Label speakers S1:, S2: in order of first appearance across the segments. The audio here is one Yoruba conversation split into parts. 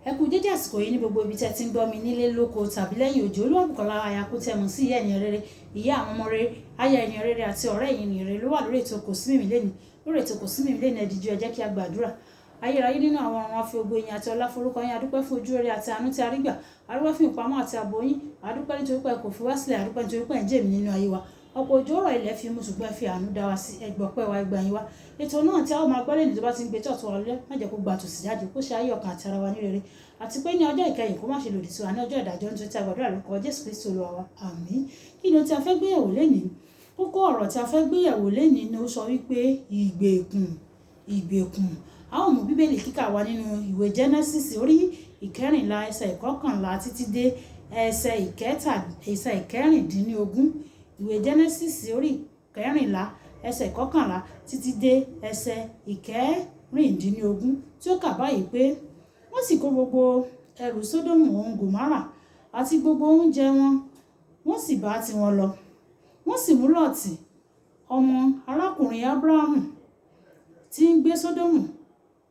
S1: Ẹ kú dédé àsìkò yìí ní gbogbo ibi tí ẹ ti ń gbọ́ mi nílé lóko tàbí lẹ́yìn òjò. Olúwabùkọ́lá Ayakútẹ́mu sí ìyá ènìyàn rere, ìyá àwọn ọmọ rere, aya ènìyàn rere àti ọ̀rẹ́ ènìyàn rere ló wà lórí ètò Kò Sí Mímì lẹ́ni. Lórí ètò Kò Sí Mímì lẹ́ni, ẹ díjú, ẹ jẹ́ kí a gbàdúrà. Ayérayé nínú àwọn ọ̀run, a fi ògo, ìyìn àti ọlá forúkọ yín. A dúpẹ́ fún ojú rere àti àánú tí a rí gbà. A dúpẹ́ fún ìpamọ́ àti ààbò yín. A dúpẹ́ nítorí pé ẹ kò fi wá sílẹ̀. A dúpẹ́ nítorí pé ẹ̀ ń jẹ́ èmi nínú ayé wa. Ọ̀pọ̀ òjò rọ̀, ilẹ̀ fi mú, ṣùgbọ́n ẹ fi àánú dá wa sí. Ẹ gbọ́pẹ́ wa, ẹ gbà yín wá. Ètò náà tí a ó máa gbọ́ lẹ́nu tó bá ti ń gbé tọ̀tún wa lẹ́, má jẹ́ kó gba tòsí jáde, kó ṣe ayé ọkàn àti ara wa ní rere. Àti pé ní ọjọ́ ìkẹyìn, kó má ṣe lòdì sí wa ní ọjọ́ ìdájọ́, nítorí tí a gbàdúrà lórúkọ Jésù Kristi Olúwa wa. Àmín. Kí ni ohun tí a fẹ́ gbéyẹ̀wò lénìí? Kókó ọ̀rọ̀ tí a fẹ́ gbéyẹ̀wò lénìí ni ó sọ wípé ìgbèkùn, ìgbèkùn. A ó mú Bíbélì kíkà wá nínú ìwé Genesis orí 14, ẹsẹ̀ 11 títí dé ẹsẹ̀ ìkẹta, ẹsẹ̀ 16. Ìwé Genesis orí 14, ẹsẹ̀ 11 títí dé ẹsẹ̀ 16, tí ó kà báyìí pé, wọ́n sì kó gbogbo ẹrù Sódómù òun Gòmórà àti gbogbo oúnjẹ wọn, wọ́n sì bá tiwọn lọ. Wọ́n sì mú Lọ́ọ̀tì, ọmọ arákùnrin Ábúráhámù tí ń gbé Sódómù,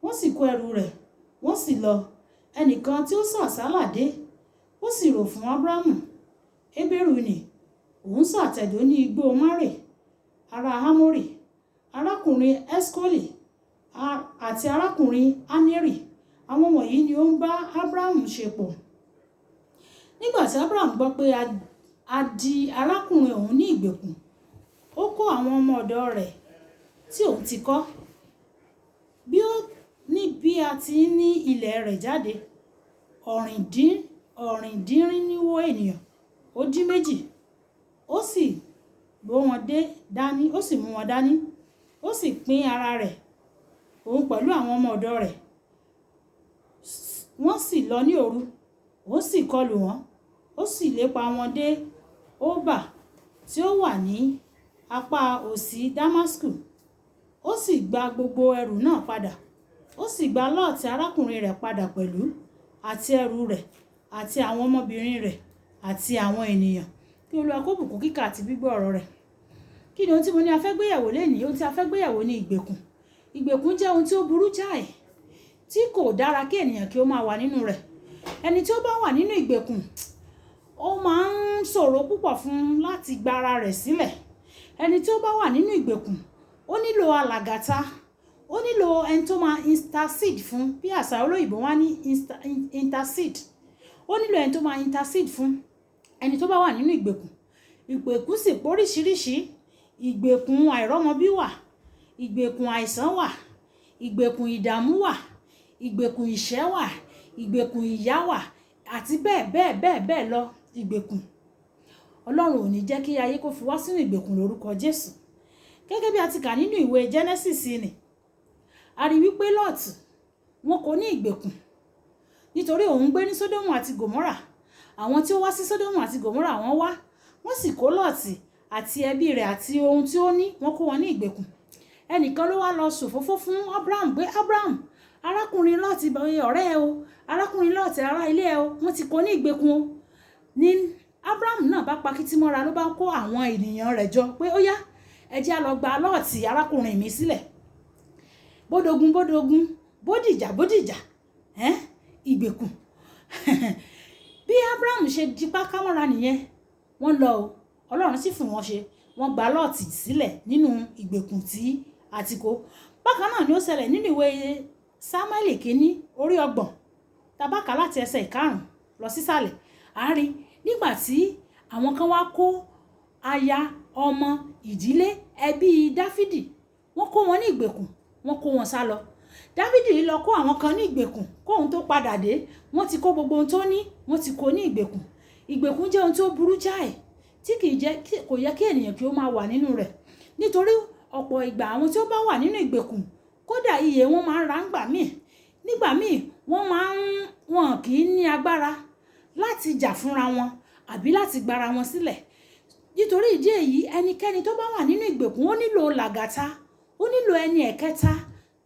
S1: wọ́n sì kó ẹrù rẹ̀, wọ́n sì lọ. Ẹnìkan tí ó sá àsálà dé, ó sì rò fún Ábúráhámù. Hébérù ni, òun sá tẹ̀dó ní igbó Mare, ará Amórì, arákùnrin Eskoli àti arákùnrin Aneri. Àwọn wọ̀nyí ni ó ń bá Ábúráhámù ṣe pọ̀. Nígbà tí Ábúráhámù gbọ́ pé a di arákùnrin òun ní ìgbèkùn, ó kó àwọn ọmọ ọ̀dọ̀ rẹ̀ tí òun ti kọ́, bí ó ní bí a ti ní ilẹ̀ rẹ̀ jáde, 2,800 ènìyàn ó dín méjì, ó sì gbó wọn dé dání, ó sì mú wọn dání, ó sì pín ara rẹ̀, òun pẹ̀lú àwọn ọmọ ọ̀dọ̀ rẹ̀. Wọ́n sì lọ ní òru, ó sì kọlù wọ́n, ó sì lépa wọn dé Hóbà tí ó wà ní apá òsì Damasku. Ó sì gba gbogbo ẹrù náà padà. Ó sì gba Lọ́ọ̀tì arákùnrin rẹ̀ padà pẹ̀lú, àti ẹrù rẹ̀, àti àwọn ọmọbìnrin rẹ̀, àti àwọn ènìyàn. Kí Olúwa kó bùkún kíkà àti gbígbọ́ ọ̀rọ̀ rẹ̀. Kí ni ohun tí mo ní a fẹ́ gbéyẹ̀wò lénìí? Ohun tí a fẹ́ gbéyẹ̀wò ni ìgbèkùn. Ìgbèkùn jẹ́ ohun tí ó burú jáì, tí kò dára kí ènìyàn kí ó máa wà nínú rẹ̀. Ẹni tí ó bá wà nínú ìgbèkùn, ó máa ń ṣòro púpọ̀ fún un láti gba ara rẹ̀ sílẹ̀. Ẹni tí ó bá wà nínú ìgbèkùn, ó nílò alàgàtà, ó nílò ẹni tó máa intercede fún, bí àṣà olóyìnbo wá ní intercede. Ó nílò ẹni tó máa intercede fún ẹni tó bá wà nínú ìgbèkùn. Ìgbèkùn sì pé oríṣiríṣi. Ìgbèkùn àìrọ́mọbí wà, ìgbèkùn àìsàn wà, ìgbèkùn ìdààmú wà, ìgbèkùn ìṣẹ́ wà, ìgbèkùn ìyà wà, àti bẹ́ẹ̀ bẹ́ẹ̀ bẹ́ẹ̀ bẹ́ẹ̀ lọ. Ìgbèkùn. Ọlọ́run ò ní jẹ́ kí ayé kó fi wá sínú ìgbèkùn lórúkọ Jésù. Gẹ́gẹ́ bí a ti kà nínú ìwé Genesis ni, a rí wípé Lọ́ọ̀tì wọn kò ní ìgbèkùn, nítorí òun gbé ní Sódómù àti Gòmórà. Àwọn tí ó wá sí Sódómù àti Gòmórà wọ́n wá, wọ́n sì kó Lọ́ọ̀tì àti ẹbí rẹ̀ àti ohun tí ó ní, wọ́n kó wọn ní ìgbèkùn. Ẹnìkan ló wá lọ ṣòfófó fún Abraham pé, Abraham, arákùnrin Lọ́ọ̀tì ọ̀rẹ́ ẹ o, arákùnrin Lọ́ọ̀tì ará ilé ẹ o, wọ́n ti kó ní ìgbèkùn o. Ní Abraham náà bá pa kítí mọ́ra, ló bá kó àwọn ènìyàn rẹ̀ jọ pé ó yá, ẹ jẹ́ á lọ gba Lọ́ọ̀tì arákùnrin mi sílẹ̀. Bódogun bódogun, bódìjà bódìjà, ìgbèkùn. Bí Abraham ṣe dipá kámọ́ra nìyẹn, wọ́n lọ o. Ọlọ́run sì fún wọn ṣe, wọ́n gba Lọ́ọ̀tì sílẹ̀ nínú ìgbèkùn tí a ti kó. Bákan náà ni ó ṣẹlẹ̀ nínú ìwé Sámúẹ́lì kìíní orí 30, tá bá kà láti ẹsẹ̀ 5 lọ sísàlẹ̀. A rí nígbà tí àwọn kan wá kó aya, ọmọ, ìdílé, ẹbí Dáfídì, wọ́n kó wọn ní ìgbèkùn, wọ́n kó wọn sálọ. Dáfídì lọ kó àwọn kan ní ìgbèkùn, kóhun tó padà dé, wọ́n ti kó gbogbo ohun tó ní, wọ́n ti kó ní ìgbèkùn. Ìgbèkùn jẹ́ ohun tí ó burú jáì, tí kì í jẹ́, kò yẹ kí ènìyàn kí ó máa wà nínú rẹ̀. Nítorí ọ̀pọ̀ ìgbà àwọn tí ó bá wà nínú ìgbèkùn, kódà iye wọn máa ń ra ńgbà míì. Nígbà míì wọ́n kì í ní agbára láti jà fúnra wọn àbí láti gba ara wọn sílẹ̀. Nítorí ìdí èyí, ẹnikẹ́ni tó bá wà nínú ìgbèkùn ó nílò làgàtà, ó nílò ẹni ẹ̀kẹta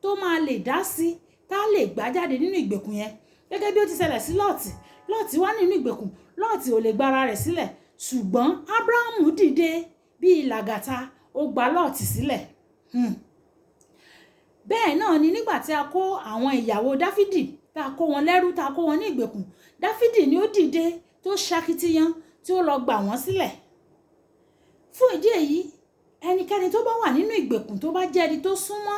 S1: tó máa lè dá sí, tá lè gbá jáde nínú ìgbèkùn yẹn. Gẹ́gẹ́ bí ó ti ṣẹlẹ̀ sí Lọ́ọ̀tì. Lọ́ọ̀tì wà nínú ìgbèkùn, Lọ́ọ̀tì ò lè gba ara rẹ̀ sílẹ̀, ṣùgbọ́n Ábúráhámù dìde bí làgàtà, ó gba Lọ́ọ̀tì sílẹ̀. Bẹ́ẹ̀ náà ni nígbà tí a kó àwọn ìyàwó Dáfídì tá a kó wọn lẹ́rú, tá a kó wọn ní ìgbèkùn. Dáfídì ni ó dìde tó ṣakitiyan tí ó lọ gbà wọ́n sílẹ̀. Fún ìdí èyí, ẹnikẹ́ni tó bá wà nínú ìgbèkùn, tó bá jẹ́ ẹni tó súnmọ́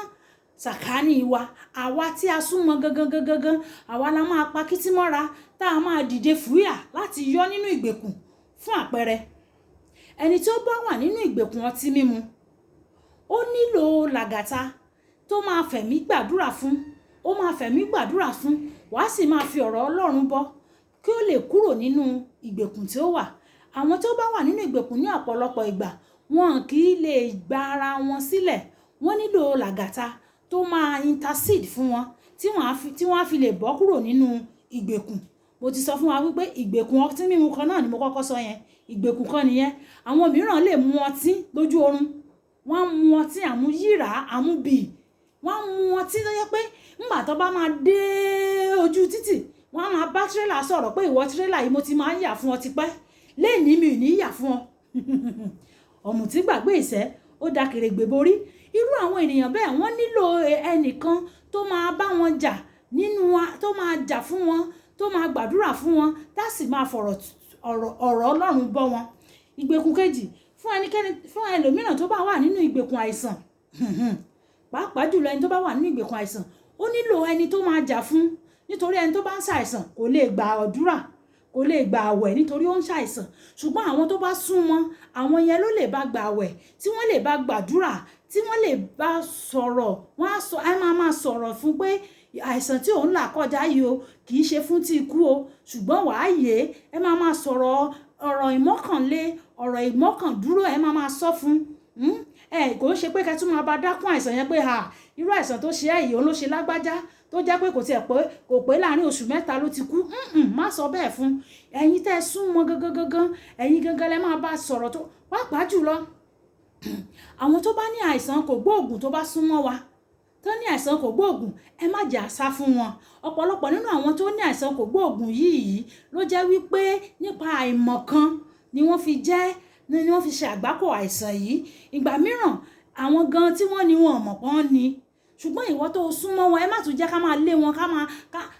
S1: sàkání wa, àwa tí a súnmọ́ gangan gangan gangan, àwa la máa pa kítí mọ́ra tá a máa dìde fúyà láti yọ nínú ìgbèkùn. Fún àpẹẹrẹ, ẹni tí ó bá wà nínú ìgbèkùn ọtí mímu, ó nílò làgàtà tó máa fẹ̀mí gbàdúrà fún, ó máa fẹ̀mí gbàdúrà fún, wàá sì máa fi ọ̀rọ̀ Ọlọ́run bọ́ kí ó lè kúrò nínú ìgbèkùn tí ó wà. Àwọn tó bá wà nínú ìgbèkùn ní ọ̀pọ̀lọpọ̀ ìgbà, wọn kì í lè gba ara wọn sílẹ̀. Wọ́n nílò làgàtà tó máa intercede fún wọn, tí wọ́n á fi lè bọ́ kúrò nínú ìgbèkùn. Mo ti sọ fún wa wípé ìgbèkùn ọtí mímu kan náà ni mo kọ́kọ́ sọ yẹn. Ìgbèkùn kan nìyẹn. Àwọn mìíràn lè mu ọtí lójú oorun. Wọ́n á mu ọtí àmuyírà, àmubì. Wọ́n á mu ọtí tó jẹ́ pé nígbà tó bá máa dé ojú títì, wọ́n á máa bá tírélà sọ̀rọ̀ pé ìwọ tírélà yìí mo ti máa ń yà fún ọ tipẹ́. Léèní mi ò ní yà fún ọ. Ọ̀mùtí gbàgbé ìṣẹ́, ó da kèrègbè borí. Irú àwọn ènìyàn bẹ́ẹ̀, wọ́n nílò ẹnìkan tó máa bá wọn jà nínú, tó máa jà fún wọn, tó máa gbàdúrà fún wọn, tá sì máa fọ̀rọ̀ ọ̀rọ̀ Ọlọ́run bọ́ wọn. Ìgbèkùn kejì, fún ẹnikẹ́ni, fún ẹlòmíràn tó bá wà nínú ìgbèkùn àìsàn, pàápàá jùlọ ẹni tó bá wà nínú ìgbèkùn àìsàn, ó nílò ẹni tó máa jà fún. Nítorí ẹni tó bá ń ṣàìsàn kò lè gba àdúrà, kò lè gba àwẹ̀ nítorí ó ń ṣàìsàn. Ṣùgbọ́n àwọn tó bá súnmọ́, àwọn yẹn ló lè bá gba àwẹ̀, tí wọ́n lè bá gbàdúrà, tí wọ́n lè bá sọ̀rọ̀. Wọ́n á sọ, ẹ máa máa sọ̀rọ̀ fún pé àìsàn tí òun là kọjá yìí o, kì í ṣe fún ti ikú o, ṣùgbọ́n wàá yè é. Ẹ máa máa sọ̀rọ̀ ọ̀rọ̀ ìmọ̀kànlé, ọ̀rọ̀ ìmọ̀kàndúró, ẹ máa máa sọ fún. Ẹ kò ń ṣe pé kí ẹ tún máa bá dákún àìsàn yẹn pé ha, irú àìsàn tó ṣe ẹ́ yìí, òun ló ṣe lágbájá, tó jẹ́ pé kò tiẹ̀ pé, kò pé láàárín oṣù mẹ́ta ló ti kú. Má sọ bẹ́ẹ̀ fún. Ẹ̀yin tẹ́ ẹ súnmọ́ gangan gangan, ẹ̀yin gangan lẹ máa bá sọ̀rọ̀ tó, pàápàá jùlọ àwọn tó bá ní àìsàn kò gbóògùn tó bá súnmọ́ wa, tó ní àìsàn kò gbóògùn, ẹ má jẹ́ àsá fún wọn. Ọ̀pọ̀lọpọ̀ nínú àwọn tó ní àìsàn kò gbóògùn yìí ló jẹ́ wípé nípa àìmọ̀kan ni wọ́n fi jẹ́, ni wọ́n fi ṣe àgbákò àìsàn yìí. Ìgbà mìíràn àwọn gan tí wọ́n ní wọn ò mọ̀ pọ́n ni. Ṣùgbọ́n ìwọ tó súnmọ́ wọn, ẹ má tún jẹ́ ká máa lé wọn,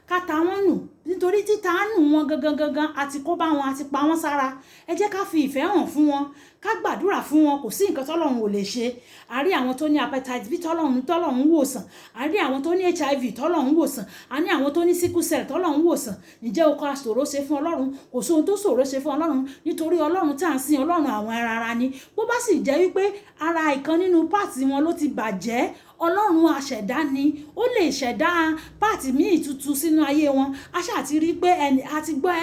S1: ká ta wọ́n nù. Nítorí títa nù wọn gangan gangan, a ti kó bá wọn, a ti pa wọ́n sára. Ẹ jẹ́ ká fi ìfẹ́ hàn fún wọn, ká gbàdúrà fún wọn. Kò sí nǹkan tọ́lọ́run ò lè ṣe. A rí àwọn tó ní hepatitis B tọ́lọ́run wòsàn. A rí àwọn tó ní HIV tọ́lọ́run wòsàn. A ní àwọn tó ní sickle cell tọ́lọ́run wòsàn. Ǹjẹ́ o kọ aṣòro ṣe fún Ọlọ́run? Kò sí ohun tó ṣòro ṣe fún Ọlọ́run, nítorí Ọlọ́run tí à ń sìn, Ọlọ́run àwọn ẹran ara ni. Bó bá sì jẹ́ wípé ara ìkan nínú páàtì wọn ló ti bàjẹ́, Ọlọ́run aṣẹ̀dá ni, ó lè ṣẹ̀dá páàtì míì tuntun sínú ayé wọn. A ṣáà ti rí pé ẹni, a ti gbọ́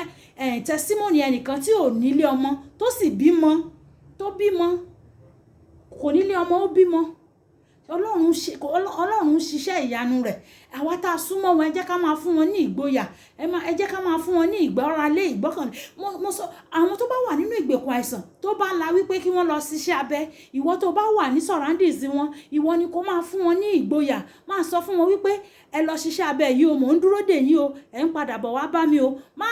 S1: testimony ẹnìkan tí ò nílé ọmọ tó sì bímọ, tó bímọ, kò nílé ọmọ, ó bímọ. Ọlọ́run ṣiṣẹ́ ìyanu rẹ̀. Àwa tá a súnmọ́ wọn, ẹ jẹ́ ká máa fún wọn ní ìgboyà, ẹ jẹ́ ká máa fún wọn ní ìgbọ́ralé, ìgbọ́kànlé. Mo sọ, àwọn tó bá wà nínú ìgbèkùn àìsàn, tó bá la wípé kí wọ́n lọ ṣiṣẹ́ abẹ, ìwọ tó bá wà ní surroundings wọn, ìwọ ni kó máa fún wọn ní ìgboyà. Máa sọ fún wọn wípé ẹ lọ ṣiṣẹ́ abẹ yìí o, mò ń dúró dè yín o, ẹ ń padà bọ̀ wá bá mi o. Má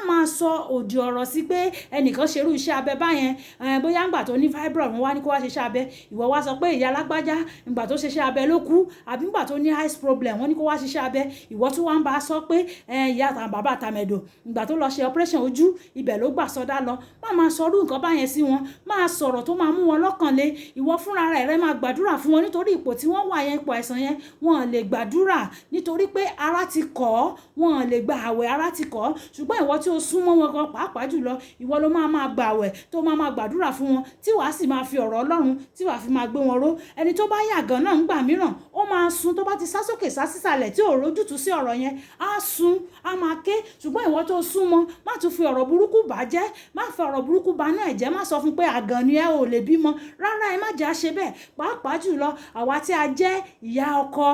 S1: máa sọ òdì ọ̀rọ̀ sí pé ẹnìkan ṣerú iṣẹ́ abẹ báyẹn, bóyá ńgbà tó ní fibroid wọ́n wá ní kó wá ṣiṣẹ́ abẹ, ìwọ wá sọ pé ìyá alágbájá ńgbà tó ṣiṣẹ́ abẹ ló kú, àbí ńgbà tó ní eyes problem wọ́n ní kó wá ṣiṣẹ́ abẹ, ìwọ tún wá ń bá a sọ pé ìyá àtàwọn bàbá àtàmẹ̀dò ńgbà tó lọ ṣe operation ojú, ibẹ̀ ló gbà sọdá lọ. Má máa sọ irú nǹkan báyẹn sí wọn. Máa sọ̀rọ̀ tó máa mú wọn lọ́kàn le. Ìwọ fúnra rẹ máa gbàdúrà fún wọn, nítorí ipò tí wọ́n wà yẹn, ipò àìsàn yẹn, wọn ò lè gbàdúrà nítorí pé ara ti kọ̀ ọ́, wọn ò lè gba àwẹ̀, ara ti kọ̀ ọ́. Ṣùgbọ́n ìwọ tí o súnmọ́ wọn gan pàápàá jùlọ, ìwọ ló máa máa gba àwẹ̀, tó máa máa gbàdúrà fún wọn, tí wàá sì máa fi ọ̀rọ̀ Ọlọ́run, tí wàá fi máa gbé wọn ró. Ẹni tó bá yàgàn náà ńgbà mìíràn, ó máa sun tó bá ti sá sókè sá sísàlẹ̀ tí ò rójútùú sí ọ̀rọ̀ yẹn, á sun, á máa ké. Ṣùgbọ́n ìwọ tó súnmọ́, má tún fi ọ̀rọ̀ burúkú bàjẹ́, má fi ọ̀rọ̀ burúkú banú ẹ̀ jẹ́, má sọ fún pé àgàn ni ẹ ò lè bímọ. Rárá, ẹ má jẹ́ á ṣe bẹ́ẹ̀. Pàápàá jùlọ, àwa tí a jẹ́ ìyá ọkọ,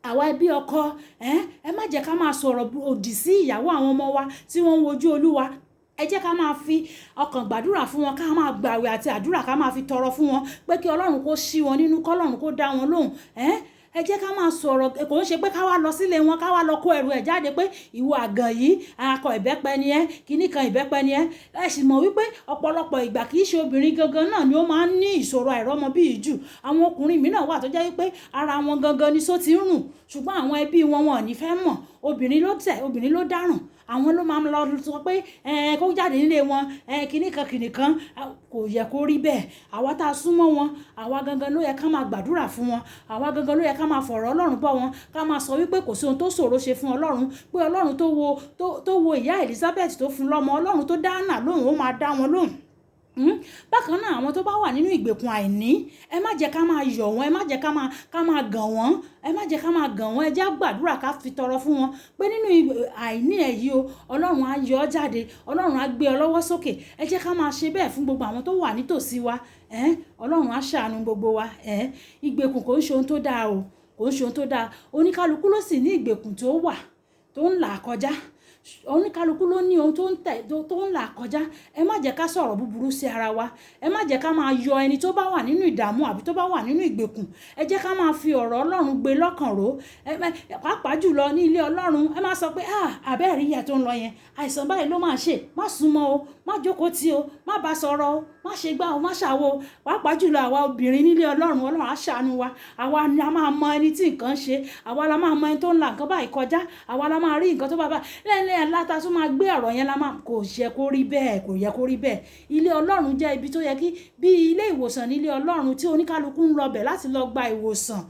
S1: àwa ẹbí ọkọ, ẹ má jẹ́ ká máa sọ̀rọ̀ òdì sí ìyàwó àwọn ọmọ wa tí wọ́n ń wojú Olúwa. Ẹ jẹ́ ká máa fi ọkàn gbàdúrà fún wọn, ká máa gbààwẹ̀ àti àdúrà, ká máa fi tọrọ fún wọn pé kí Ọlọ́run kó ṣí wọn nínú, kí Ọlọ́run kó dá wọn lóhùn. Ẹ jẹ́ ká máa sọ̀rọ̀. Kò ń ṣe pé ká wá lọ sílé wọn, ká wá lọ kó ẹrù ẹ̀ jáde pé ìwọ àgàn yìí, akọ ìbẹ́pẹ ni ẹ́, kíní kan ìbẹ́pẹ ni ẹ́. Ẹ sì mọ̀ wípé ọ̀pọ̀lọpọ̀ ìgbà kì í ṣe obìnrin gangan náà ni ó máa ń ní ìṣòro àìrọ́mọbí yìí jù. Àwọn ọkùnrin mìíràn wà tó jẹ́ wípé ara wọn gangan ni só ti ń rùn, ṣùgbọ́n àwọn ẹbí wọn, wọn ò ní fẹ́ mọ̀. Obìnrin ló tẹ̀, obìnrin ló dáràn. Àwọn ló máa ń lọ sọ pé kó jáde nílé wọn, kíní kan kíní kan. Kò yẹ kó rí bẹ́ẹ̀. Àwa tá a súnmọ́ wọn, àwa gangan ló yẹ ká máa gbàdúrà fún wọn. Àwa gangan ló yẹ ká máa fọ̀rọ̀ Ọlọ́run bọ́ wọn, ká máa sọ wípé kò sí ohun tó ṣòro ṣe fún Ọlọ́run, pé Ọlọ́run tó wo ìyá Elizabeth tó fún lọ́mọ, Ọlọ́run tó dá Hánà lóhùn, ó máa dá wọn lóhùn. Bákan náà, àwọn tó bá wà nínú ìgbèkùn àìní, ẹ má jẹ́ ká máa yọ̀ wọ́n, ẹ má jẹ́ ká máa gàn wọ́n, ẹ má jẹ́ ká máa gàn wọ́n. Ẹ jẹ́ á gbàdúrà ká fi tọrọ fún wọn pé nínú àìní ẹ yìí o, Ọlọ́run á yọ ọ́ jáde, Ọlọ́run á gbé ọ lọ́wọ́ sókè. Ẹ jẹ́ ká máa ṣe bẹ́ẹ̀ fún gbogbo àwọn tó wà nítòsí wa. Ọlọ́run á ṣàánú gbogbo wa. Ìgbèkùn kò ń ṣe ohun tó dáa o, kò ń ṣe ohun tó dáa. Oníkálukú ló sì ní ìgbèkùn tó wà, tó ń là kọjá. Oníkálukú ló ní ohun tó ń tẹ̀, tó ń là kọjá. Ẹ má jẹ́ ká sọ̀rọ̀ búburú sí ara wa. Ẹ má jẹ́ ká máa yọ ẹni tó bá wà nínú ìdààmú àbí tó bá wà nínú ìgbèkùn. Ẹ jẹ́ ká máa fi ọ̀rọ̀ Ọlọ́run gbé lọ́kàn ró. Pàápàá jùlọ ní ilé Ọlọ́run, ẹ má sọ pé, "Ah, àbẹ́ẹ̀rí ìyà tó ń lọ yẹn, àìsàn báyìí ló máa ṣe. Má súnmọ́ o, má jókòó tì o, má bá sọ̀rọ̀ o, má ṣe gbá o, má ṣàwo o." Pàápàá jùlọ àwa obìnrin nílé Ọlọ́run, Ọlọ́run á ṣàánú wa. Àwa ni a máa mọ ẹni tí nǹkan ṣe. Àwa la máa mọ ẹni tó ń la nǹkan báyìí kọjá. Àwa la máa rí nǹkan tó bá bá. Lẹ́ẹ̀lẹ́ láta tó máa gbé ọ̀rọ̀ yẹn la máa, kò yẹ kó rí bẹ́ẹ̀, kò yẹ kó rí bẹ́ẹ̀. Ilé Ọlọ́run jẹ́ ibi tó yẹ kí, bí ilé ìwòsàn ní ilé Ọlọ́run tí oníkálukú ń lọ bẹ̀ láti lọ gba ìwòsàn.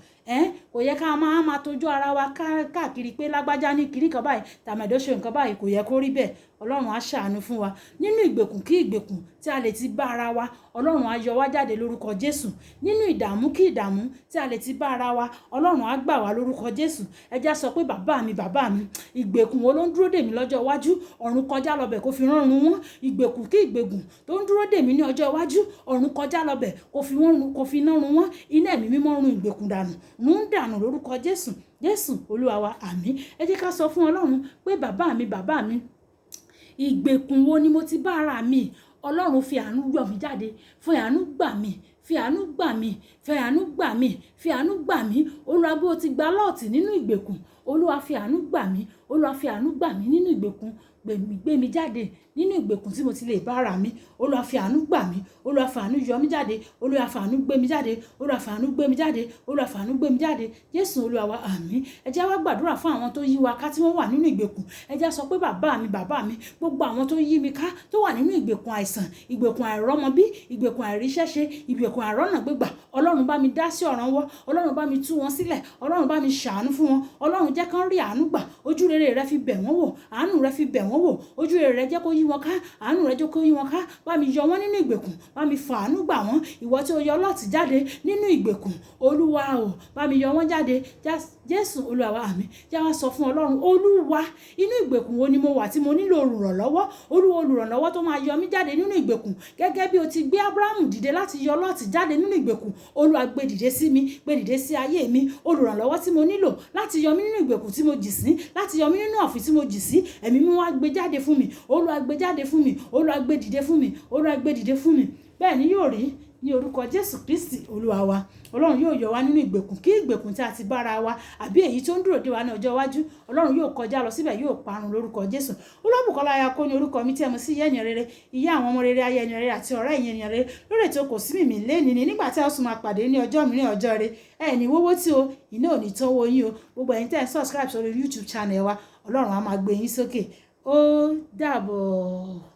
S1: Kò yẹ ká máa tọ́jú ara wa káàkiri pé lágbájá ní kiri kan báyìí, tàmẹ̀dò ṣe nǹkan báyìí, kò yẹ kó rí bẹ́ẹ̀. Ọlọ́run á ṣàánú fún wa. Nínú ìgbèkùn kí ìgbèkùn tí a lè ti bá ara wa, Ọlọ́run á yọ wá jáde lórúkọ Jésù. Nínú ìdààmú kí ìdààmú tí a lè ti bá ara wa, Ọlọ́run á gbà wá lórúkọ Jésù. Ẹ jẹ́ sọ pé bàbá mi, bàbá mi, ìgbèkùn wo ló ń dúró dè mí lọ́jọ́ iwájú? Ọ̀run kọjá lọ bẹ̀ kó fi ránrun wọ́n. Ìgbèkùn kí ìgbèkùn tó ń dúró dè mí ní ọjọ́ iwájú, ọ̀run kọjá lọ bẹ̀ kó fi iná run wọ́n. Iná ẹ̀mí mímọ́ run ìgbèkùn dànù, run dànù lórúkọ Jésù. Jésù Olúwa wa, àmín. Ẹ jẹ́ ká sọ fún Ọlọ́run pé bàbá mi, bàbá mi, ìgbèkùn wo ni mo ti bá ara mi? Ọlọ́run fi àánú yọ mí jáde, fi àánú gbà mí, fi àánú gbà mí, fi àánú gbà mí, fi àánú gbà mí. Olúwa, bí o ti gba Lọ́ọ̀tì nínú ìgbèkùn, Olúwa fi àánú gbà mí, Olúwa fi àánú gbà mí nínú ìgbèkùn, gbé mi jáde nínú ìgbèkùn tí mo ti lè bá ara mi. Olúwa fi àánú gbà mí, Olúwa fi àánú yọ mí jáde, Olúwa fi àánú gbé mi jáde, Olúwa fi àánú gbé mi jáde, Olúwa fi àánú gbé mi jáde. Jésù Olúwa wa, àmín. Ẹ jẹ́ wá gbàdúrà fún àwọn tó yí wa ká tí wọ́n wà nínú ìgbèkùn. Ẹ jẹ́ sọ pé bàbá mi, bàbá mi, gbogbo àwọn tó yí mi ká tó wà nínú ìgbèkùn àìsàn, ìgbèkùn àìrọ́mọbí, ìgbèkùn àìríṣẹ́ṣe, ìgbèkùn àìrọ́nàgbégbà, Ọlọ́run bá mi dá sí ọ̀ràn wọn, Ọlọ́run bá mi tú wọn sílẹ̀, Ọlọ́run bá mi ṣàánú fún wọn, Ọlọ́run jẹ́ kán rí àánú gbà. Ojú rere rẹ fi bẹ̀ wọ́n wò, àánú rẹ fi bẹ̀ wọ́n wò, ojú rere rẹ jẹ́ kó yí wọn ká, àánú rẹ jẹ́ kó yí wọn ká. Bá mi yọ wọ́n nínú ìgbèkùn, bá mi fa àánú gbà wọ́n. Ìwọ tí o yọ Lọ́ọ̀tì jáde nínú ìgbèkùn, Olúwa o, bá mi yọ wọ́n jáde. Jésù Olúwa wa, àmín. Jẹ́ wá sọ fún Ọlọ́run, Olúwa, inú ìgbèkùn wo ni mo wà tí mo nílò olùrànlọ́wọ́? Olúwa, olùrànlọ́wọ́ tó máa yọ mí jáde nínú ìgbèkùn, gẹ́gẹ́ bí o ti gbé Ábúráhámù dìde láti yọ Lọ́ọ̀tì jáde nínú ìgbèkùn, Olúwa gbé dìde sí mi, gbé dìde sí ayé mi. Olùrànlọ́wọ́ tí mo nílò láti yọ mí nínú ìgbèkùn tí mo jì sí, láti yọ mí nínú ọ̀fìn tí mo jì sí, ẹ̀mí mímọ́ wá gbé jáde fún mi. Olúwa gbé jáde fún mi, Olúwa gbé dìde fún mi, Olúwa gbé dìde fún mi. Bẹ́ẹ̀ ni yóò rí ní orúkọ Jésù Kristi Olúwa wa. Ọlọ́run yóò yọ wá nínú ìgbèkùn kí ìgbèkùn tí a ti bára wa àbí èyí tó ń dúró dè wá ní ọjọ́ iwájú, Ọlọ́run yóò kọjá lọ síbẹ̀, yóò parun lórúkọ Jésù. Olúwabùkọ́lá Ayako ní orúkọ mi tí ẹ mọ̀ sí ìyá ènìyàn rere, ìyá àwọn ọmọ rere, aya ènìyàn rere àti ọ̀rẹ́ ènìyàn rere. Lórí ètò Kò Sí Mímì lénìí ni nígbà tí a ó tún máa pàdé ní ọjọ́ mìíràn, ọjọ́ rere. Ẹ ní wówó tí o, iná ò ní tán owó yín o. Gbogbo ẹ̀yin tẹ́ ẹ subscribe sórí YouTube channel wa, Ọlọ́run á máa gbé yín sókè. Ó dàbọ̀.